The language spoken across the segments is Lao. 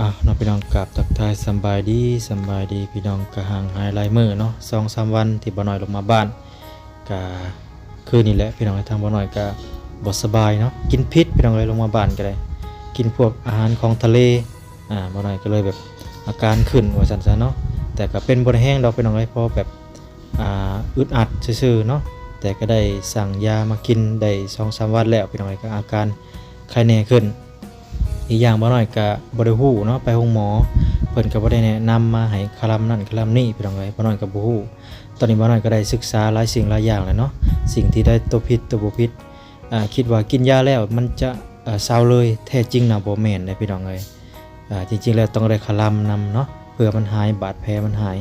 ອ້າວ ເນາະ ພີ່ນ້ອງ ກາບທັກທາຍສຳບາຍດີ ສຳບາຍດີພີ່ນ້ອງ ກະຫ່າງຫາຍຫຼາຍມື້ເນາະ ສອງສາມວັນທີ່ບ່າວນ້ອຍລົງມາບ້ານ ກະຄືນີ້ແຫຼະພີ່ນ້ອງ ທາງບ່າວນ້ອຍກະບໍ່ສະບາຍເນາະ ກິນຜິດພີ່ນ້ອງເອີຍ ລົງມາບ້ານກະໄດ້ ກິນພວກອາຫານຂອງທະເລ ອ່າ ບ່າວນ້ອຍກະເລີຍແບບອາການຂຶ້ນວ່າຊັ້ນຊະເນາະ ແຕ່ກະເປັນບໍ່ໄດ້ແຮງດອກພີ່ນ້ອງເອີຍ ພໍແບບ ອ່າ ອຶດອັດຊື່ໆເນາະ ແຕ່ກະໄດ້ສັ່ງຢາມາກິນໄດ້ສອງສາມວັນແລ້ວພີ່ນ້ອງເອີຍ ກະອາການໄຄແນ່ຂຶ້ນ. ອີກຢ່າງບ່າວນ້ອຍກະບໍ່ໄດ້ຮູ້ເນາະ ໄປໂຮງໝໍ ເພິ່ນກະບໍ່ໄດ້ແນະນຳມາໃຫ້ຄະລຳນັ້ນຄະລຳນີ້ພີ່ນ້ອງເອີຍ ບ່າວນ້ອຍກະບໍ່ຮູ້ ຕອນນີ້ບ່າວນ້ອຍກະໄດ້ສຶກສາຫຼາຍສິ່ງຫຼາຍຢ່າງແລ້ວເນາະ ສິ່ງທີ່ໄດ້ໂຕຜິດໂຕບໍ່ຜິດ ອ່າ ຄິດວ່າກິນຢາແລ້ວມັນຈະ ເຊົາເລີຍ ແທ້ຈິງນະບໍ່ແມ່ນເດ້ພີ່ນ້ອງເອີຍ ອ່າ ຈິງໆແລ້ວຕ້ອງໄດ້ຄະລຳນຳເນາະ ເພື່ອມັນຫາຍ ບາດແຜມັນຫາຍ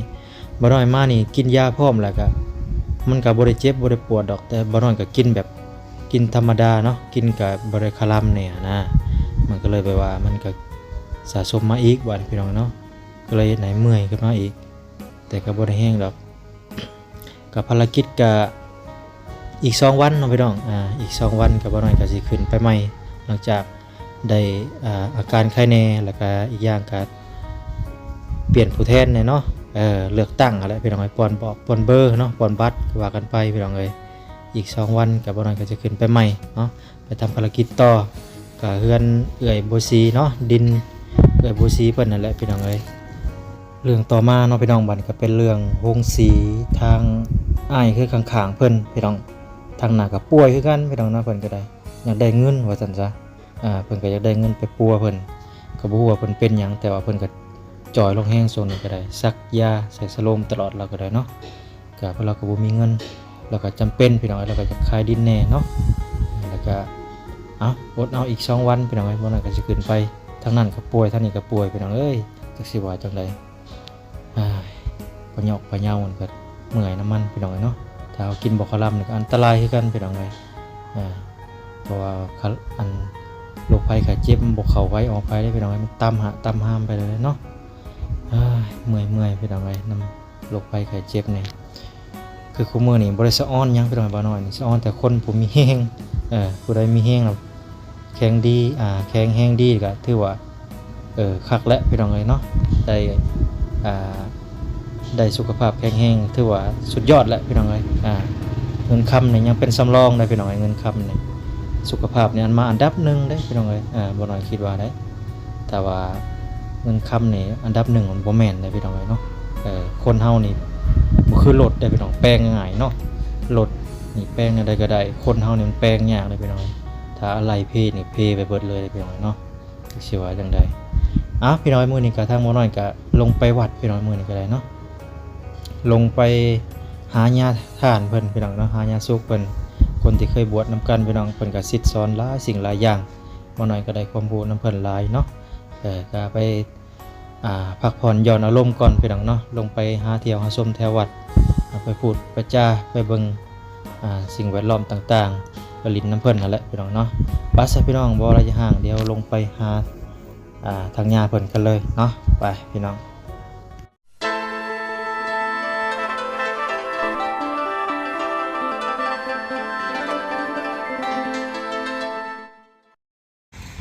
ບ່າວນ້ອຍມານີ້ກິນຢາພ້ອມແລ້ວກະ ມັນກະບໍ່ໄດ້ເຈັບບໍ່ໄດ້ປວດດອກ ແຕ່ບ່າວນ້ອຍກະກິນແບບ ກິນທຳມະດາເນາະ ກິນກະບໍ່ໄດ້ຄະລຳແນ່ຫັ້ນນະ ມັນກະເລີຍແບບວ່າ ມັນກະສະສົມມາອີກບາດນີ້ພີ່ນ້ອງເນາະ ກະເລີຍເຮັດໃຫ້ເມື່ອຍຂຶ້ນມາອີກ ແຕ່ກະບໍ່ໄດ້ແຮງດອກ ກະພາລະກິດກະອີກສອງວັນເນາະພີ່ນ້ອງ ອາ ອີກສອງວັນກະບ່າວນ້ອຍກະຊິຂຶ້ນໄປໃໝ່ ຫຼັງຈາກໄດ້ ອາ ອາການໄຄແນ່ ແລ້ວກະອີກຢ່າງກະປ່ຽນຜູ້ແທນແນ່ເນາະ ເອີ ເລືອກຕັ້ງຫັ້ນແຫຼະພີ່ນ້ອງ ໃຫ້ປ່ອນບອກປ່ອນເບີເນາະ ປ່ອນບັດ ວ່າກັນໄປພີ່ນ້ອງເອີຍ ອີກສອງວັນກະບ່າວນ້ອຍກະຈະຂຶ້ນໄປໃໝ່ເນາະ ໄປທຳພາລະກິດຕໍ່ ກະເຮືອນເອື້ອຍບົວສີເນາະ ດິນເອື້ອຍບົວສີເພິ່ນຫັ້ນແຫຼະພີ່ນ້ອງເອີຍ. ເລື່ອງຕໍ່ມາເນາະພີ່ນ້ອງ ບາດນີ້ກະເປັນເລື່ອງໂຮງສີ ທາງອ້າຍຄືຂ້າງໆເພິ່ນພີ່ນ້ອງ ທາງນັ້ນກະປ່ວຍຄືກັນພີ່ນ້ອງເນາະ ເພິ່ນກະໄດ້ ຢາກໄດ້ເງິນວ່າຊັ້ນຊະ ອາ ເພິ່ນກະຢາກໄດ້ເງິນໄປປົວເພິ່ນ ກະບໍ່ຮູ້ວ່າເພິ່ນເປັນຫຍັງ ແຕ່ວ່າເພິ່ນກະຈ່ອຍລົງແຮງ ຊ່ວງນີ້ກະໄດ້ ສັກຢາໃສ່ສະໂລມຕະຫຼອດລາວກະໄດ້ເນາະ ກະເພາະລາວກະບໍ່ມີເງິນ ລາວກະຈຳເປັນພີ່ນ້ອງ ລາວກະຢາກຂາຍດິນແນ່ເນາະ ແລ້ວກະ ເອົາ ອົດເອົາອີກສອງວັນພີ່ນ້ອງ ບໍ່ນັ້ນກະຊິຂຶ້ນໄປ ທາງນັ້ນກະປ່ວຍ ທາງນີ້ກະປ່ວຍພີ່ນ້ອງເອີຍ ຈັກຊິວ່າຈັ່ງໃດ ອ້າຍ ປະຫຍອກປະເຍົາມັນກະເມື່ອຍນຳມັນພີ່ນ້ອງເອີຍເນາະ ຖ້າເຮົາກິນບໍ່ຄະລຳນີ້ກະອັນຕະລາຍຄືກັນພີ່ນ້ອງເອີຍ ອາ ເພາະວ່າ ຄະ ອັນ ໂລກໄພໄຂ້ເຈັບມັນບໍ່ເຂົ້າໃຜອອກໃຜເດ້ພີ່ນ້ອງເອີຍ ມັນຕາມຫາກຕາມຫາມໄປເລີຍເນາະ ອ້າຍ ເມື່ອຍໆ ພີ່ນ້ອງເອີຍ ນຳ ໂລກໄພໄຂ້ເຈັບນີ້ ຄືຄູ່ມື້ນີ້ບໍ່ໄດ້ສະອອນຫຍັງພີ່ນ້ອງ ບ່າວນ້ອຍນີ້ ສະອອນແຕ່ຄົນຜູ້ມີແຮງ ເອີ ຜູ້ໃດມີແຮງແລ້ວແຂງດີ ອາ ແຂງແຮງດີກະຖືວ່າ ເອີ ຄັກແຫຼະພີ່ນ້ອງເອີຍເນາະ ໄດ້ ອາ ໄດ້ສຸຂະພາບແຂງແຮງ ຖືວ່າສຸດຍອດແຫຼະພີ່ນ້ອງເອີຍ ອາ ເງິນຄຳນີ້ຍັງເປັນສຳລອງໄດ໋ພີ່ນ້ອງເອີຍ ເງິນຄຳນີ້ ສຸຂະພາບນີ້ອັນມາອັນດັບໜຶ່ງເດ້ພີ່ນ້ອງເອີຍ ອາ ບ່າວນ້ອຍຄິດວ່າໄດ໋ ຖ້າວ່າເງິນຄຳນີ້ອັນດັບໜຶ່ງມັນບໍ່ແມ່ນເດ້ພີ່ນ້ອງເອີຍເນາະ ເອີ ຄົນເຮົານີ້ບໍ່ຄືລົດເດ້ພີ່ນ້ອງ ແປງງ່າຍເນາະ ລົດນີ້ແປງແນວໃດກະໄດ້ ຄົນເຮົານີ້ມັນແປງຍາກເດ້ພີ່ນ້ອງ ຖ້າອາໄລ່ເພນີ້ເພໄປເບິດເລີຍເດ້ພີ່ນ້ອງເນາະ ຊິວ່າຈັ່ງໃດ ເອົາ ພີ່ນ້ອງ ມື້ນີ້ກະທາງບ່າວນ້ອຍກະລົງໄປວັດພີ່ນ້ອງ ມື້ນີ້ກະໄດ້ເນາະ ລົງໄປຫາຍາທ່ານເພິ່ນພີ່ນ້ອງເນາະ ຫາຍາສຸກເພິ່ນ ຄົນທີ່ເຄີຍບວດນຳກັນພີ່ນ້ອງ ເພິ່ນກະສິດສອນຫຼາຍສິ່ງຫຼາຍຢ່າງ ບ່າວນ້ອຍກະໄດ້ຄວາມຮູ້ນຳເພິ່ນຫຼາຍເນາະ ເອີ ກະໄປ ອ່າ ພັກຜ່ອນຢ່ອນອາລົມກ່ອນພີ່ນ້ອງເນາະ ລົງໄປຫາທ່ຽວຫາຊົມແຖວວັດ ໄປພູດໄປຈາ ໄປເບິ່ງ ອ່າ ສິ່ງແວດລ້ອມຕ່າງໆ ໄປຫຼິ້ນນຳເພິ່ນຫັ້ນແຫຼະພີ່ນ້ອງເນາະ ໄປຊະພີ່ນ້ອງ ບໍ່ລະຢ່າຫ່າງ ດຽວລົງໄປຫາ ອ່າ ທາງຍ່າເພິ່ນກັນເລີຍເນາະ ໄປພີ່ນ້ອງ.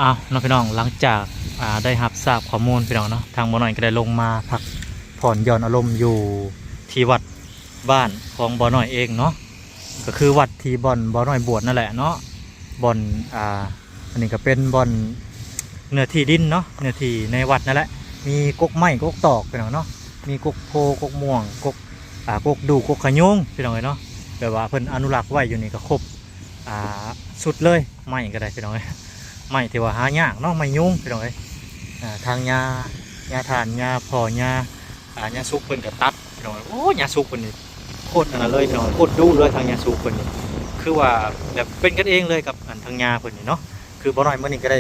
ອ້າວ ເນາະພີ່ນ້ອງ ຫຼັງຈາກ ອ່າ ໄດ້ຮັບຊາບຂໍ້ມູນພີ່ນ້ອງເນາະ ທາງບ່າວນ້ອຍກະໄດ້ລົງມາພັກຜ່ອນຢ່ອນອາລົມຢູ່ທີ່ວັດບ້ານຂອງບ່າວນ້ອຍເອງເນາະ ກະຄືວັດທີ່ບ່ອນບ່າວນ້ອຍບວດນັ້ນແຫຼະເນາະ ບ່ອນ ອ່າ ອັນນີ້ກະເປັນບ່ອນເນື້ອທີ່ດິນເນາະ ເນື້ອທີ່ໃນວັດນັ້ນແຫຼະ ມີກົກໄມ້ກົກຕອກພີ່ນ້ອງເນາະ ມີກົກໂພກົກມ່ວງ ກົກ ອ່າ ກົກດູ່ ກົກຂະໂຍງພີ່ນ້ອງເອີຍເນາະ ແບບວ່າເພິ່ນອະນຸລັກໄວ້ຢູ່ນີ້ກະຄົບ ອ່າ ຊຸດເລີຍ ໄມ້ກະໄດ້ພີ່ນ້ອງເອີຍ ໄມ້ທີ່ວ່າຫາຍາກເນາະ ໄມ້ຍູງພີ່ນ້ອງເອີຍ ອ່າ ທາງຍ່າ ຍ່າທ່ານ ຍ່າພໍ່ ຍ່າ ອ່າ ຍ່າສຸກເພິ່ນກະຕັດພີ່ນ້ອງເອີຍ ໂອ້ ຍ່າສຸກເພິ່ນນີ້ໂຄດອັນນັ້ນເລີຍພີ່ນ້ອງ ໂຄດດຸເລີຍ ທາງຍ່າສຸກເພິ່ນນີ້ ຄືວ່າແບບເປັນກັນເອງເລີຍກັບອັນທາງຍ່າເພິ່ນນີ້ເນາະ ຄືບ່າວນ້ອຍມື້ນີ້ກະໄດ້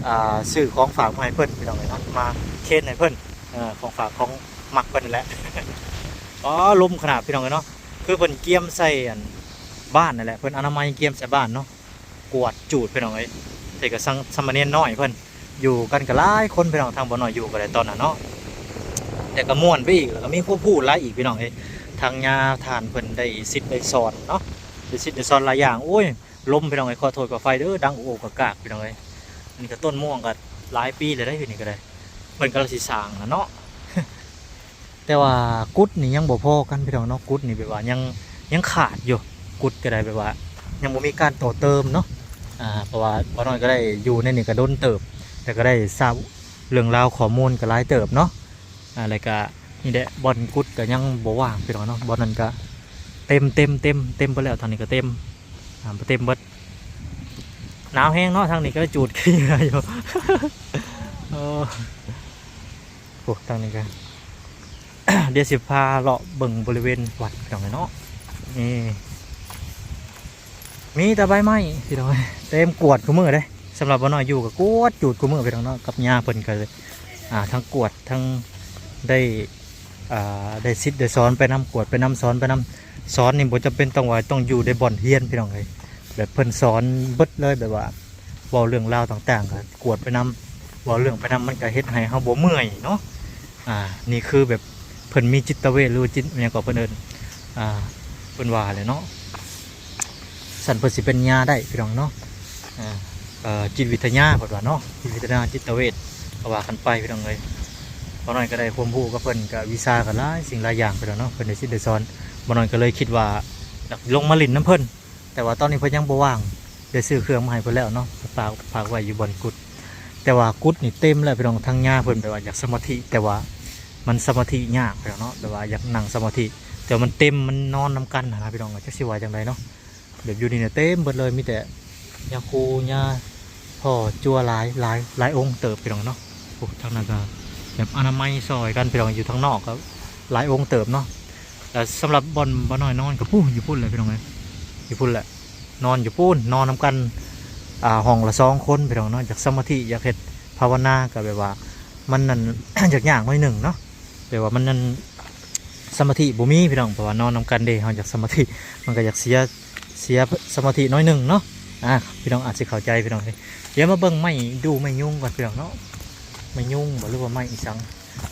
ອ່າ ຊື້ຂອງຝາກມາໃຫ້ເພິ່ນພີ່ນ້ອງເອີຍເນາະ ມາເຄນໃຫ້ເພິ່ນ ເອີ ຂອງຝາກຂອງມັກເພິ່ນຫັ້ນແຫຼະ ອໍ ລົມຂະໜາດພີ່ນ້ອງເອີຍເນາະ ຄືເພິ່ນກຽມໃສ່ອັນ ບ້ານນັ້ນແຫຼະ ເພິ່ນອະນາໄມກຽມໃສ່ບ້ານເນາະ ກວດຈູດພີ່ນ້ອງເອີຍ ແຕ່ກະສັງ ສາມະເນນນ້ອຍເພິ່ນ ຢູ່ກັນກະຫຼາຍຄົນພີ່ນ້ອງ ທາງບ່າວນ້ອຍຢູ່ກະໄດ້ຕອນນັ້ນເນາະ ແຕ່ກະມ່ວນໄປອີກ ແລ້ວກະມີຄວາມຮູ້ຫຼາຍອີກພີ່ນ້ອງເອີຍ ທາງຍ່າທ່ານເພິ່ນໄດ້ສິດໄດ້ສອນເນາະ ໄດ້ສິດໄດ້ສອນຫຼາຍຢ່າງ ໂອ້ຍ ລົມພີ່ນ້ອງເອີຍ ຂໍໂທດຂໍອະໄພເດີ ດັງໂອກກະກາກພີ່ນ້ອງເອີຍ ອັນນີ້ກະຕົ້ນມ່ວງກະຫຼາຍປີແລ້ວເດ້ ຢູ່ນີ້ກະໄດ້ พิ่ນກຳລັງຊິສ້າງນະເນາະ. ແຕ່ວ່າກຸດນີ້ຍັງບໍ່ພໍກັນພີ່ນ້ອງເນາະ, ກຸດນີ້ແບບວ່າຍັງ ຍັງຂາດຢູ່, ກຸດກໍໄດ້ແບບວ່າຍັງບໍ່ມີການຕໍ່ເຕີມເນາະ. ອ່າ ເພາະວ່າບ່າວນ້ອຍກໍໄດ້ຢູ່ໃນນີ້ກໍດົນເຕີບ ແລ້ວກໍໄດ້ຊາບເລື່ອງລາວຂໍ້ມູນກໍຫຼາຍເຕີບເນາະ. ອ່າ ແລ້ວກໍນີ້ແຫຼະ ບ່ອນກຸດກໍຍັງບໍ່ວ່າງພີ່ນ້ອງເນາະ, ບ່ອນນັ້ນກໍເຕັມ ເຕັມ ເຕັມ ເຕັມເບິດແລ້ວ, ທາງນີ້ກໍເຕັມ ອ່າ ບໍ່ເຕັມເບິດ. ໜາວແຮງເນາະ, ທາງນີ້ກໍຈູດຂີ້ເຫຍື້ອຢູ່. ເອີ ໂອ້ ທາງນີ້ກໍ ດຽວຊິພາເລາະເບິ່ງບໍລິເວນວັດພີ່ນ້ອງເນາະ. ນີ້ ມີແຕ່ໃບໄມ້ພີ່ນ້ອງເອີຍ, ເຕັມກວດຄູ່ມື້ເດ້. ສຳລັບບ່າວນ້ອຍຢູ່ກໍກວດຈູດຄູ່ມື້ພີ່ນ້ອງເນາະ, ກັບຍ່າເພິ່ນກໍ ອ່າ ທັງກວດ ທັງໄດ້ ອ່າ ໄດ້ສິດໄດ້ສອນໄປນຳ, ກວດໄປນຳ ສອນໄປນຳ. ສອນນີ້ບໍ່ຈຳເປັນຕ້ອງວ່າຕ້ອງຢູ່ໃນບ່ອນຮຽນພີ່ນ້ອງເອີຍ, ແບບເພິ່ນສອນເບິດເລີຍ, ແບບວ່າເວົ້າເລື່ອງລາວຕ່າງໆກໍກວດໄປນຳ, ເວົ້າເລື່ອງໄປນຳ ມັນກໍເຮັດໃຫ້ເຮົາບໍ່ເມື່ອຍເນາະ. ອ່າ ນີ້ຄືແບບເພິ່ນມີຈິດຕະເວດ ຫຼືວ່າຈິດ ຫຍັງກໍເພິ່ນເອີ້ນ ອ່າ ເພິ່ນວ່າແຫຼະເນາະ, ຊັ້ນເພິ່ນຊິເປັນຍາໄດ້ພີ່ນ້ອງເນາະ. ອ່າ ເອີ ຈິດວິທະຍາເພິ່ນວ່າເນາະ, ຈິດວິທະຍາ ຈິດຕະເວດ ກໍວ່າກັນໄປພີ່ນ້ອງເອີຍ. ບ່າວນ້ອຍກໍໄດ້ຄວາມຮູ້ກັບເພິ່ນ ກໍວິຊາກໍຫຼາຍສິ່ງຫຼາຍຢ່າງພີ່ນ້ອງເນາະ, ເພິ່ນໄດ້ສິດໄດ້ສອນ. ບ່າວນ້ອຍກໍເລີຍຄິດວ່າຢາກລົງມາຫຼິ້ນນຳເພິ່ນ, ແຕ່ວ່າຕອນນີ້ເພິ່ນຍັງບໍ່ວ່າງ, ໄດ້ຊື້ເຄື່ອງມາໃຫ້ເພິ່ນແລ້ວເນາະ, ຝາກ ຝາກໄວ້ຢູ່ບ່ອນກຸດ. ແຕ່ວ່າກຸດນີ້ເຕັມແລ້ວພີ່ນ້ອງ, ທາງຍ່າເພິ່ນແບບວ່າຢາກສະມາທິ ແຕ່ວ່າມັນສະມາທິຍາກພີ່ນ້ອງເນາະ, ແບບວ່າຢາກນັ່ງສະມາທິ ແຕ່ວ່າມັນເຕັມ, ມັນນອນນຳກັນຫັ້ນນະພີ່ນ້ອງ, ຈັກຊິວ່າຈັ່ງໃດເນາະ. ແບບຢູ່ນີ້ນະເຕັມເບິດເລີຍ, ມີແຕ່ຍາຄູ ຍາພໍ່ ຈົວ ຫຼາຍ ຫຼາຍ ຫຼາຍອົງເຕີບພີ່ນ້ອງເນາະ. ໂອ້ ທາງນັ້ນກໍແບບອະນາໄມຊ່ອຍກັນພີ່ນ້ອງ, ຢູ່ທາງນອກກໍຫຼາຍອົງເຕີບເນາະ. ແລ້ວສຳລັບບ່ອນບ່າວນ້ອຍນອນກໍພຸ້ນ ຢູ່ພຸ້ນແຫຼະພີ່ນ້ອງເອີຍ, ຢູ່ພຸ້ນແຫຼະ. ນອນຢູ່ພຸ້ນ ນອນນຳກັນ ອ່າ ຫ້ອງລະສອງຄົນພີ່ນ້ອງເນາະ. ຢາກສະມາທິ ຢາກເຮັດພາວະນາ ກໍແບບວ່າມັນນັ້ນ ຍາກໆໜ້ອຍໜຶ່ງເນາະ, ແບບວ່າມັນນັ້ນສະມາທິບໍ່ມີພີ່ນ້ອງ, ເພາະວ່ານອນນຳກັນເດ້ ເຮົາຢາກສະມາທິ ມັນກໍຢາກເສຍ ເສຍສະມາທິໜ້ອຍໜຶ່ງເນາະ. ອ່າ ພີ່ນ້ອງອາດຊິເຂົ້າໃຈພີ່ນ້ອງເອີຍ. ດຽວມາເບິ່ງໄມ້ດູ່ໄມ້ຍຸງກ່ອນພີ່ນ້ອງເນາະ, ໄມ້ຍຸງບໍ່ ຫຼືວ່າໄມ້ອີ່ສັງ.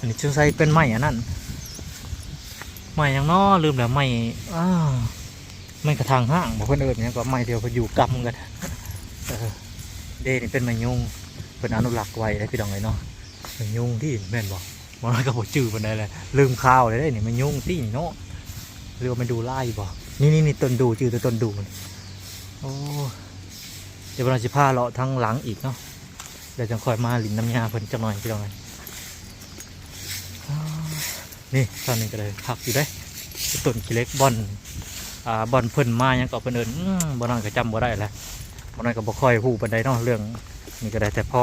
ອັນນີ້ສົງໄສເປັນໄມ້ອັນນັ້ນ ໄມ້ຫຍັງເນາະ ລືມແລ້ວ, ໄມ້ ອ້າ ໄມ້ກະຖາງຮ້າງບໍ່ ເພິ່ນເອີ້ນຫຍັງກໍ ໄມ້ທີ່ວ່າເພິ່ນຢູ່ກຳກັນ. ເອີ ເດ້ ນີ້ເປັນໄມ້ຍຸງ ເພິ່ນອະນຸລັກໄວ້ເດ້ພີ່ນ້ອງເອີຍເນາະ. ໄມ້ຍຸງຕິ ແມ່ນບໍ່? ບ່າວນ້ອຍກໍບໍ່ຈື່ປານໃດແຫຼະ, ລືມຂ່າວແລ້ວເດ້ນີ້. ໄມ້ຍຸງຕິນີ້ເນາະ ຫຼືວ່າໄມ້ດູ່ລາຍບໍ່? ນີ້ໆໆ ຕົ້ນດູ່ ຈື່ແຕ່ຕົ້ນດູ່ມັນ. ໂອ້ ດຽວບ່າວນ້ອຍຊິພາເລາະທາງຫຼັງອີກເນາະ. ແລ້ວຈັ່ງຄ່ອຍມາຫຼິ້ນນຳຍ່າເພິ່ນຈັກໜ່ອຍພີ່ນ້ອງເອີຍ. ນີ້ ຕອນນີ້ກໍໄດ້ຄັກຢູ່ເດ້ ຕົ້ນຂີ້ເຫຼັກ ບ່ອນ ອ່າ ບ່ອນເພິ່ນມາຫຍັງກໍເພິ່ນເອີ້ນ ອືມ ບ່າວນ້ອຍກໍຈຳບໍ່ໄດ້ແລ້ວ, ບ່າວນ້ອຍກໍບໍ່ຄ່ອຍຮູ້ປານໃດເນາະ ເລື່ອງນີ້ກໍໄດ້ ແຕ່ພ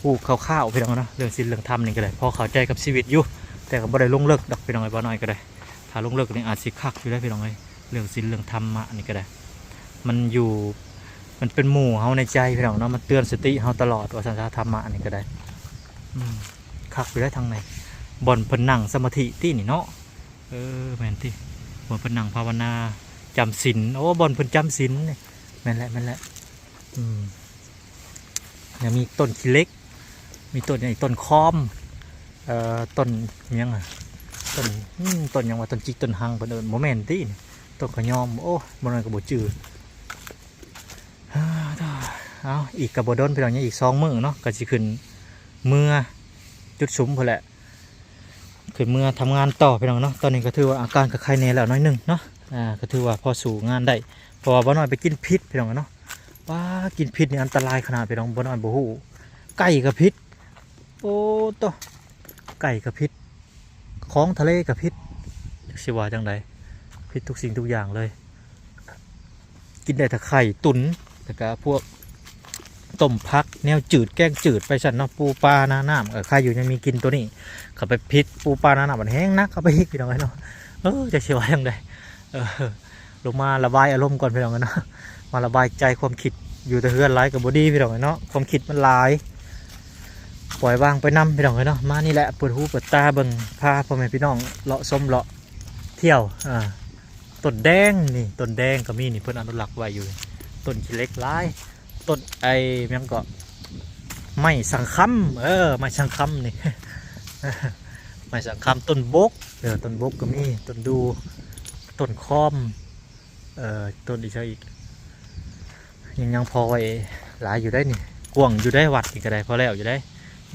ໍຮູ້ຄ່າວໆ ພີ່ນ້ອງເນາະ. ເລື່ອງສິນເລື່ອງທຳນີ້ກໍໄດ້ ພໍເຂົ້າໃຈກັບຊີວິດຢູ່ ແຕ່ກໍບໍ່ໄດ້ລົງເລິກດອກ ພີ່ນ້ອງເອີຍ. ບ່າວນ້ອຍກໍໄດ້ ຖ້າລົງເລິກນີ້ອາດຊິຄັກຢູ່ເດ້ ພີ່ນ້ອງເອີຍ. ເລື່ອງສິນເລື່ອງທຳມະນີ້ກໍໄດ້ ມັນຢູ່ ມັນເປັນໝູ່ເຮົາໃນໃຈພີ່ນ້ອງເນາະ, ມັນເຕືອນສະຕິເຮົາຕະຫຼອດວ່າຊັ້ນຊະ. ທຳມະນີ້ກໍໄດ້ ອືມ ຄັກຢູ່ໄດ໋ທາງໃນ ບ່ອນເພິ່ນນັ່ງສະມາທິຕິນີ້ເນາະ. ເອີ ແມ່ນຕິ ບ່ອນເພິ່ນນັ່ງພາວະນາຈຳສິນ. ໂອ້ ບ່ອນເພິ່ນຈຳສິນນີ້ ແມ່ນແຫຼະ ແມ່ນແຫຼະ. ອືມ ຍັງມີຕົ້ນຂີ້ເຫຼັກ ມີຕົ້ນຫຍັງອີກ ຕົ້ນຄອມ ເອີ ຕົ້ນຫຍັງ ອະ ຕົ້ນ ອືມ ຕົ້ນຫຍັງວະ ຕົ້ນຈິກ ຕົ້ນຮັງ ເພິ່ນເອີ້ນ ບໍ່ແມ່ນຕິ ຕົ້ນຂະຍອມ. ໂອ້ ບໍ່ນັ້ນກໍບໍ່ຈື່. ເອົາ ອີກກໍບໍ່ດົນພີ່ນ້ອງ ຍັງອີກສອງມື້ເນາະ ກໍຊິຂຶ້ນເມືອຈຸດສຸມພຸ້ນແຫຼະ ຂຶ້ນເມືອທຳງານຕໍ່ພີ່ນ້ອງເນາະ. ຕອນນີ້ກໍຖືວ່າອາການກໍໄຄແນ່ແລ້ວໜ້ອຍໜຶ່ງເນາະ ອ່າ ກໍຖືວ່າພໍສູ້ງານໄດ້ ເພາະວ່າບ່າວນ້ອຍໄປກິນພິດພີ່ນ້ອງເນາະ. ປ້າ ກິນພິດນີ້ອັນຕະລາຍຂະໜາດພີ່ນ້ອງ ບ່າວນ້ອຍບໍ່ຮູ້ ໄກ່ກໍພິດ ໂອ້ໂຕ ໄກ່ກໍພິດ ຂອງທະເລກໍພິດ ຈັກຊິວ່າຈັ່ງໃດ ພິດທຸກສິ່ງທຸກຢ່າງເລີຍ. ກິນໄດ້ແຕ່ໄຂ່ຕຸນ ແລ້ວກໍພວກຕົ້ມຜັກແນວຈືດ ແກງຈືດໄປຊັ້ນເນາະ ປູປາໜ້ານ້ຳ. ເອີ ໃຄຢູ່ຍັງມີກິນໂຕນີ້ ເຂົ້າໄປພິດປູປາໜ້ານ້ຳ ມັນແຮງໜັກເຂົ້າໄປອີກພີ່ນ້ອງເອີຍເນາະ. ເອີ ຈັກຊິວ່າຈັ່ງໃດ ເອີ ລົງມາລະບາຍອາລົມກ່ອນພີ່ນ້ອງເອີຍເນາະ ມາລະບາຍໃຈຄວາມຄິດ. ຢູ່ແຕ່ເຮືອນຫຼາຍກໍບໍ່ດີພີ່ນ້ອງເອີຍເນາະ ຄວາມຄິດມັນຫຼາຍ ປ່ອຍວາງໄປນຳພີ່ນ້ອງເອີຍເນາະ. ມານີ້ແຫຼະ ເປີດຫູເປີດຕາເບິ່ງ ພາພໍ່ແມ່ພີ່ນ້ອງເລາະຊົມເລາະທ່ຽວ. ອ່າ ຕົ້ນແດງນີ້ ຕົ້ນແດງກໍມີນີ້ ເພິ່ນອະນຸລັກໄວ້ຢູ່. ຕົ້ນຂີ້ເຫຼັກຫຼາຍ ຕົ້ນໄອ້ຫຍັງເກາະ ໄມ້ສັງຄຳ ເອີ ໄມ້ສັງຄຳນີ້ ໄມ້ສັງຄຳ ຕົ້ນບົກ ເອີ ຕົ້ນບົກກໍມີ ຕົ້ນດູ່ ຕົ້ນຄອມ ເອີ ຕົ້ນອີ່ຫຍັງອີກ ຍັງ ຍັງພໍໄວ້ຫຼາຍຢູ່ໄດ໋ນີ້ ກວ້າງຢູ່ໄດ໋ ວັດນີ້ກໍໄດ້ ພໍແລ້ວຢູ່ໄດ໋.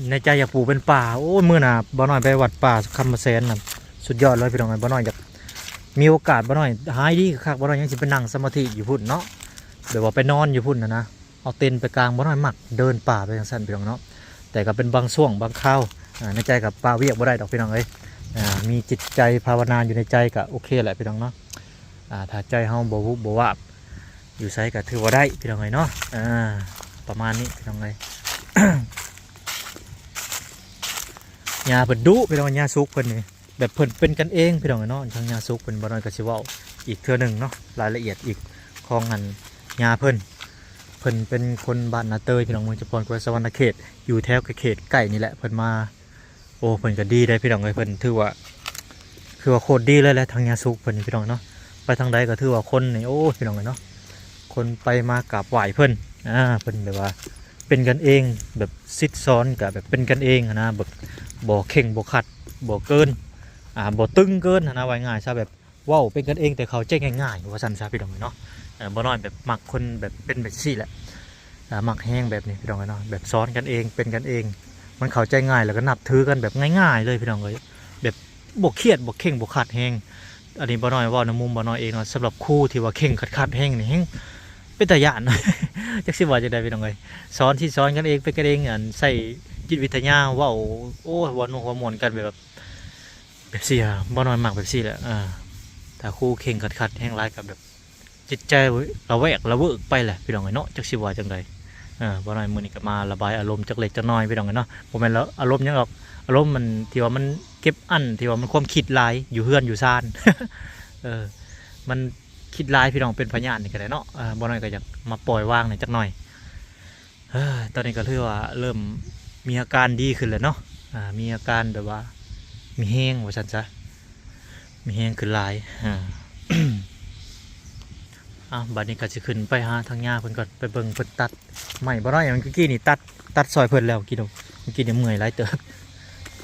ໃນໃຈຢາກປູກເປັນປ່າ. ໂອ້ຍ ມື້ໜ້າບ່າວນ້ອຍໄປວັດປ່າຄຳປະແສນນະ ສຸດຍອດເລີຍພີ່ນ້ອງເອີຍ. ບ່າວນ້ອຍຢາກມີໂອກາດ ບ່າວນ້ອຍຫາຍດີຄັກ ບ່າວນ້ອຍຍັງຊິໄປນັ່ງສະມາທິຢູ່ພຸ້ນເນາະ ແບບວ່າໄປນອນຢູ່ພຸ້ນນະນະ ເອົາເຕັນໄປກາງ. ບ່າວນ້ອຍມັກເດີນປ່າໄປຈັ່ງຊັ້ນພີ່ນ້ອງເນາະ ແຕ່ກໍເປັນບາງຊ່ວງບາງຄາວ. ອ່າ ໃນໃຈກໍປະວຽກບໍ່ໄດ້ດອກພີ່ນ້ອງເອີຍ. ອ່າ ມີຈິດໃຈພາວະນາຢູ່ໃນໃຈກໍໂອເຄແຫຼະພີ່ນ້ອງເນາະ. ອ່າ ຖ້າໃຈເຮົາບໍ່ວຸບບໍ່ວາບ ຢູ່ໃສກໍຖືວ່າໄດ້ພີ່ນ້ອງເອີຍເນາະ. ອ່າ ປະມານນີ້ພີ່ນ້ອງເອີຍ. ຍ່າເພິ່ນດຸພີ່ນ້ອງ ຍ່າສຸກເພິ່ນນີ້ ແບບເພິ່ນເປັນກັນເອງພີ່ນ້ອງເອີຍເນາະ. ທາງຍ່າສຸກເພິ່ນ ບ່າວນ້ອຍກໍຊິເວົ້າອີກເທື່ອໜຶ່ງເນາະ ລາຍລະອຽດອີກຂອງອັນຍ່າເພິ່ນ. ເພິ່ນເປັນຄົນບ້ານນາເຕີຍພີ່ນ້ອງ ເມືອງຈຳພອນ ແຂວງສະຫວັນນະເຂດ ຢູ່ແຖວເຂດໃກ້ນີ້ແຫຼະ. ເພິ່ນມາ ໂອ້ ເພິ່ນກໍດີເດ້ພີ່ນ້ອງເອີຍ. ເພິ່ນຖືວ່າ ຄືວ່າໂຄດດີເລີຍແຫຼະ ທາງຍ່າສຸກເພິ່ນນີ້ພີ່ນ້ອງເນາະ. ໄປທາງໃດກໍຖືວ່າຄົນນີ້ ໂອ້ ພີ່ນ້ອງເອີຍເນາະ ຄົນໄປມາກາບໄຫວ້ເພິ່ນ. ອ່າ ເພິ່ນແບບວ່າເປັນກັນເອງ ແບບສິດສອນກໍແບບເປັນກັນເອງຫັ້ນນະ ແບບບໍ່ເຄັ່ງບໍ່ຄັດ ບໍ່ເກີນ ອ່າ ບໍ່ຕຶງເກີນຫັ້ນນະ ວ່າງ່າຍຊະ ແບບເວົ້າເປັນກັນເອງ ແຕ່ເຂົ້າໃຈງ່າຍໆ ວ່າຊັ້ນຊະພີ່ນ້ອງເອີຍເນາະ. ເອີ ບ່າວນ້ອຍແບບມັກຄົນແບບເປັນແບບຊີ້ແຫຼະ. ອ່າ ມັກແຮງແບບນີ້ພີ່ນ້ອງເອີຍເນາະ ແບບສອນກັນເອງ ເປັນກັນເອງ ມັນເຂົ້າໃຈງ່າຍ ແລ້ວກໍນັບຖືກັນແບບງ່າຍໆເລີຍພີ່ນ້ອງເອີຍ. ແບບບໍ່ຄຽດ ບໍ່ເຄັ່ງ ບໍ່ຄັດແຮງ. ອັນນີ້ບ່າວນ້ອຍເວົ້າໃນມຸມບ່າວນ້ອຍເອງເນາະ ສຳລັບຄູທີ່ວ່າເຄັ່ງຄັດໆແຮງນີ້ແຮງເປັນຕາຢ້ານ ຈັກຊິວ່າຈັ່ງໃດພີ່ນ້ອງເອີຍ. ສອນ ສິດສອນກັນເອງ ເປັນກັນເອງ ອັນໃຊ້ຈິດວິທະຍາເວົ້າ ໂອ້ຍ ຫົວນົວຫົວມ່ວນກັນແບບ ແບບຊີ້ ບ່າວນ້ອຍມັກແບບຊີ້ແຫຼະ. ເອີ ຖ້າຄູເຄັ່ງຄັດໆແຮງຫຼາຍກໍແບບ ຈິດໃຈລະແວກລະເວີກໄປແຫຼະພີ່ນ້ອງເອີຍເນາະ ຈັກຊິວ່າຈັ່ງໃດ. ເອີ ບ່າວນ້ອຍມື້ນີ້ກໍມາລະບາຍອາລົມຈັກເລັກຈັກນ້ອຍພີ່ນ້ອງເອີຍເນາະ. ບໍ່ແມ່ນລະ ອາລົມຫຍັງດອກ ອາລົມມັນທີ່ວ່າມັນເກັບອັ້ນ ທີ່ວ່າມັນຄວາມຄິດຫຼາຍ ຢູ່ເຮືອນຢູ່ຊານ ເອີ ມັນຄິດຫຼາຍພີ່ນ້ອງ ເປັນພະຍາດນີ້ກໍໄດ້ເນາະ. ເອີ ບ່າວນ້ອຍກໍຢາກມາປ່ອຍວາງແດ່ຈັກໜ່ອຍ. ເອີ ຕອນນີ້ກໍຖືວ່າເລີ່ມມີອາການດີຂຶ້ນແລ້ວເນາະ. ອ່າ ມີອາການແບບວ່າມີແຮງວ່າຊັ້ນຊະ ມີແຮງຂຶ້ນຫຼາຍ. ອ່າ ເອົາ ບັດນີ້ກໍຊິຂຶ້ນໄປຫາທາງຍ່າເພິ່ນກ່ອນ ໄປເບິ່ງເພິ່ນຕັດໄມ້ບໍ່ນ້ອຍ. ເມື່ອກີ້ນີ້ຕັດ ຕັດຊ່ອຍເພິ່ນແລ້ວ ກີ້ ເມື່ອກີ້ນີ້ເມື່ອຍຫຼາຍເຕີບ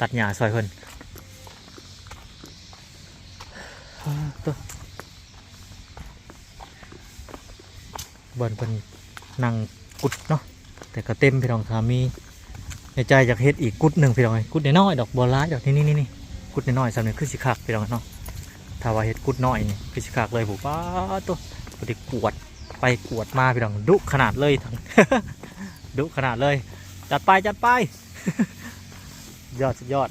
ຕັດຫຍ້າຊ່ອຍເພິ່ນ. ໂຕ ບ່ອນເພິ່ນນັ່ງກຸດເນາະ ແຕ່ກໍເຕັມພີ່ນ້ອງ. ຖ້າມີໃນໃຈຢາກເຮັດອີກກຸດໜຶ່ງພີ່ນ້ອງເອີຍ ກຸດນ້ອຍໆດອກ ບໍ່ຫຼາຍດອກ. ນີ້ໆໆ ກຸດນ້ອຍໆສ່ຳນີ້ຄືຊິຄັກພີ່ນ້ອງເນາະ. ຖ້າວ່າເຮັດກຸດນ້ອຍນີ້ຄືຊິຄັກເລີຍ. ຜູ້ ປາດໂຕ ຜູ້ທີ່ກວດໄປກວດມາພີ່ນ້ອງ ດຸຂະໜາດເລີຍ ດຸຂະໜາດເລີຍ. ຈັດໄປ ຈັດໄປ ຍອດ ສຸດຍອດ.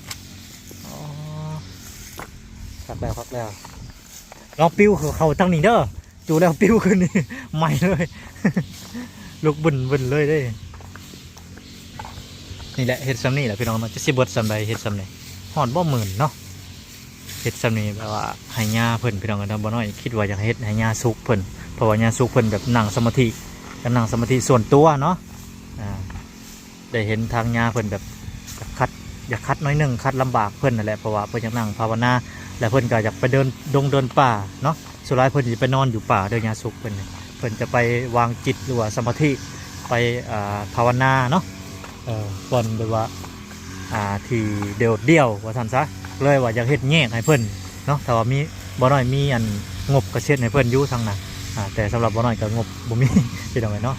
ອໍ ຄັກແລ້ວ ຄັກແລ້ວ. ລອງປິວເຂົ້າທາງນີ້ເດີ ຈູແລ້ວປິວຂຶ້ນນີ້ ໄໝ້ເລີຍ ລຸກບຶ້ນໆເລີຍເດ້. ນີ້ແຫຼະ ເຮັດສ່ຳນີ້ແຫຼະພີ່ນ້ອງເນາະ ຈັກຊິເບິດສ່ຳໃດ ເຮັດສ່ຳນີ້. ຮອດບໍ່ໝື່ນເນາະ ເຮັດສ່ຳນີ້ແບບວ່າໃຫ້ຍ່າເພິ່ນພີ່ນ້ອງເນາະ. ບໍ່ນ້ອຍຄິດວ່າຢາກເຮັດໃຫ້ຍ່າສຸກເພິ່ນ ເພາະວ່າຍ່າສຸກເພິ່ນແບບນັ່ງສະມາທິ ກະນັ່ງສະມາທິສ່ວນຕົວເນາະ. ອ່າ ໄດ້ເຫັນທາງຍ່າເພິ່ນແບບຢາກຂັດ ຢາກຂັດໜ້ອຍໜຶ່ງ ຂັດລຳບາກເພິ່ນນັ້ນແຫຼະ ເພາະວ່າເພິ່ນຢາກນັ່ງພາວະນາ ແລະ ເພິ່ນກໍຢາກໄປເດີນດົງເດີນປ່າເນາະ. ສ່ວນຫຼາຍເພິ່ນຈະໄປນອນຢູ່ປ່າເດີ ຍ່າສຸກເພິ່ນນີ້ ເພິ່ນຈະໄປວາງຈິດ ຫຼືວ່າສະມາທິ ໄປ ອ່າ ພາວະນາເນາະ. ເອີ ບ່ອນແບບວ່າ ອ່າ ທີ່ໂດດດ່ຽວວ່າຊັ້ນຊະ ເລີຍວ່າຢາກເຮັດແຍກໃຫ້ເພິ່ນເນາະ. ຖ້າວ່າມີ ບໍ່ນ້ອຍມີອັນງົບກໍຊິເຮັດໃຫ້ເພິ່ນຢູ່ທາງນັ້ນ ອ່າ ແຕ່ສຳລັບບໍ່ນ້ອຍກໍງົບບໍ່ມີພີ່ນ້ອງເອີຍເນາະ.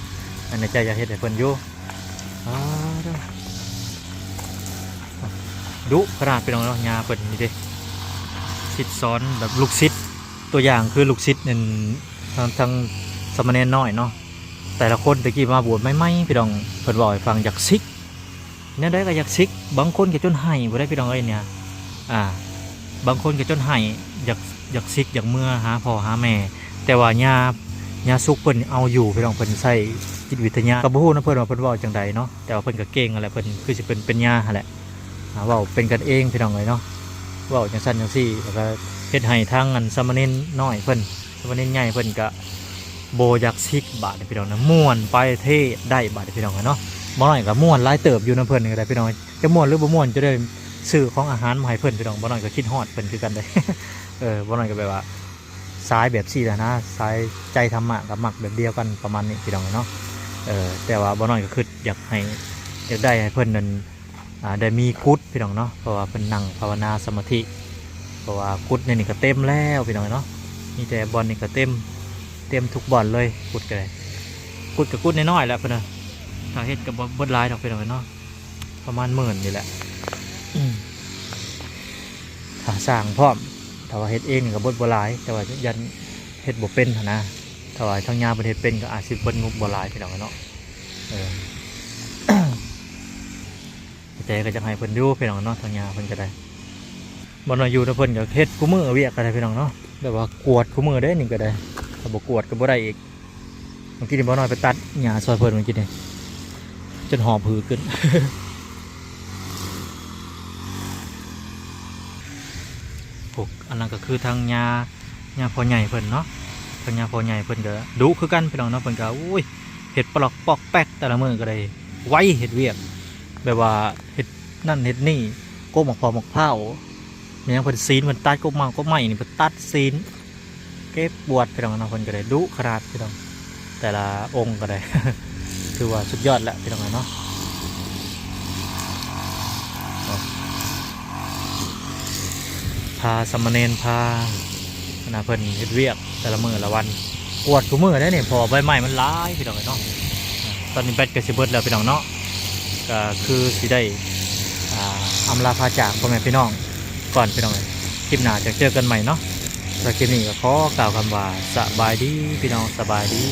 ອັນໃນໃຈຢາກເຮັດໃຫ້ເພິ່ນຢູ່. ອ່າ ເດີ ດຸຂະໜາດພີ່ນ້ອງເນາະ ຍ່າເພິ່ນນີ້ເດ້ ສິດສອນແບບລູກສິດ ຕົວຢ່າງຄືລູກສິດນັ້ນ ທາງ ທາງສາມະເນນນ້ອຍເນາະ. ແຕ່ລະຄົນແຕ່ກີ້ມາບວດໃໝ່ໆ ພີ່ນ້ອງ ເພິ່ນເວົ້າໃຫ້ຟັງ ຢາກສິກ ແນວໃດກໍຢາກສິກ ບາງຄົນກໍຈົນໄຫ້ພຸ້ນໃດ໋ ພີ່ນ້ອງເອີຍ ເນຍ. ອ່າ ບາງຄົນກໍຈົນໄຫ້ ຢາກ ຢາກສິກ ຢາກເມືອຫາພໍ່ຫາແມ່ ແຕ່ວ່າຍ່າ ຍ່າສຸກເພິ່ນເອົາຢູ່ພີ່ນ້ອງ. ເພິ່ນໃຊ້ຈິດວິທະຍາ ກໍບໍ່ຮູ້ນຳເພິ່ນວ່າເພິ່ນເວົ້າຈັ່ງໃດເນາະ ແຕ່ວ່າເພິ່ນກໍເກັ່ງຫັ້ນແຫຼະ ເພິ່ນຄືຊິເປັນ ເປັນຍ່າຫັ້ນແຫຼະ. ອ່າ ເວົ້າເປັນກັນເອງພີ່ນ້ອງເອີຍເນາະ ເວົ້າຈັ່ງຊັ້ນຈັ່ງຊີ້ ແລ້ວກໍເຮັດໃຫ້ທາງອັນສາມະເນນນ້ອຍເພິ່ນ ສາມະເນນໃຫຍ່ເພິ່ນກໍບໍ່ຢາກສິກບາດນີ້ພີ່ນ້ອງນະ. ມ່ວນໄປເທດໄດ້ບາດນີ້ພີ່ນ້ອງເນາະ. ບໍ່ນ້ອຍກໍມ່ວນຫຼາຍເຕີບຢູ່ນຳເພິ່ນນີ້ກໍໄດ້ພີ່ນ້ອງ. ຈະມ່ວນຫຼືບໍ່ມ່ວນ ຈະໄດ້ຊື້ຂອງອາຫານມາໃຫ້ເພິ່ນພີ່ນ້ອງ. ບໍ່ນ້ອຍກໍຄິດຮອດເພິ່ນຄືກັນເດ້. ເອີ ບໍ່ນ້ອຍກໍແບບວ່າ ສາຍແບບຊີ້ແຫຼະນະ ສາຍໃຈທຳມະກໍມັກແບບດຽວກັນປະມານນີ້ພີ່ນ້ອງເນາະ. ເອີ ແຕ່ວ່າບໍ່ນ້ອຍກໍຄິດຢາກໃຫ້ ຢາກໄດ້ໃຫ້ເພິ່ນນັ້ນ ອ່າ ໄດ້ມີກຸດພີ່ນ້ອງເນາະ ເພາະວ່າເພິ່ນນັ່ງພາວະນາສະມາທິ. ເພາະວ່າກຸດໃນນີ້ກໍເຕັມແລ້ວພີ່ນ້ອງເນາະ ມີແຕ່ບ່ອນນີ້ກໍເຕັມ ເຕັມທຸກບ່ອນເລີຍ. ກຸດກໍໄດ້ ກຸດກໍກຸດນ້ອຍໆແຫຼະເພິ່ນນະ ຖ້າເຮັດກໍບໍ່ເບິດຫຼາຍດອກພີ່ນ້ອງເນາະ. ປະມານໝື່ນນີ້ແຫຼະ ຖ້າສ້າງພ້ອມ. ຖ້າວ່າເຮັດເອງນີ້ກໍເບິດບໍ່ຫຼາຍ ແຕ່ວ່າຢ້ານເຮັດບໍ່ເປັນຫັ້ນນະ. ຖ້າວ່າທາງຍາເພິ່ນເຮັດເປັນກໍອາດຊິເບິດງົບບໍ່ຫຼາຍ ພີ່ນ້ອງເນາະ. ເອີ ແຕ່ກໍຢາກໃຫ້ເພິ່ນຢູ່ ພີ່ນ້ອງເນາະ ທາງຍາເພິ່ນກໍໄດ້. ບໍ່ນ້ອຍຢູ່ນຳເພິ່ນກໍເຮັດຄູ່ມື້ວຽກກໍໄດ້ ພີ່ນ້ອງເນາະ ແບບວ່າກວດຄູ່ມື້ເດ້ນີ້ກໍໄດ້ ຖ້າບໍ່ກວດກໍບໍ່ໄດ້ອີກ. ເມື່ອກີ້ນີ້ບໍ່ນ້ອຍໄປຕັດຫຍ້າຊ່ອຍເພິ່ນ ເມື່ອກີ້ນີ້ຈົນຫອບຫືຂຶ້ນ. ພວກອັນນັ້ນກໍຄືທາງຍາ ຍາພໍ່ໃຫຍ່ເພິ່ນເນາະ ທາງຍາພໍ່ໃຫຍ່ເພິ່ນກໍດຸຄືກັນ ພີ່ນ້ອງເນາະ. ເພິ່ນກໍ ໂອ້ຍ ເຮັດປະຫຼອກປອກແປກ ແຕ່ລະມື້ກໍໄດ້ໄວ ເຮັດວຽກແບບວ່າເຮັດນັ້ນເຮັດນີ້ ກົກໝາກເຜາະໝາກພ້າວ ແມ່ນຫຍັງເພິ່ນສີນ ເພິ່ນຕັດກົກໝາກກົກໄມ້ນີ້ ເພິ່ນຕັດສີນ ເຈັບປວດ ພີ່ນ້ອງເນາະ. ເພິ່ນກໍໄດ້ດຸຂະໜາດ ພີ່ນ້ອງ ແຕ່ລະອົງກໍໄດ້ ຖືວ່າສຸດຍອດແລ້ວ ພີ່ນ້ອງເນາະ. ພາສາມະເນນ ພາ ອັນນະ ເພິ່ນເຮັດວຽກແຕ່ລະມື້ລະວັນ ກວດຄູ່ມື້ເດ້ນີ້ ເພາະວ່າໃບໄມ້ມັນຫຼາຍ ພີ່ນ້ອງເອີຍເນາະ. ຕອນນີ້ແບັດກໍຊິເບິດແລ້ວ ພີ່ນ້ອງເນາະ ກໍຄືຊິໄດ້ ອ່າ ອຳລາພາຈາກພໍ່ແມ່ພີ່ນ້ອງກ່ອນ ພີ່ນ້ອງເອີຍ. ຄລິບໜ້າຈະເຈີກັນໃໝ່ເນາະ. ສຳລັບຄລິບນີ້ກໍຂໍກ່າວຄຳວ່າ ສະບາຍດີ ພີ່ນ້ອງ ສະບາຍດີ.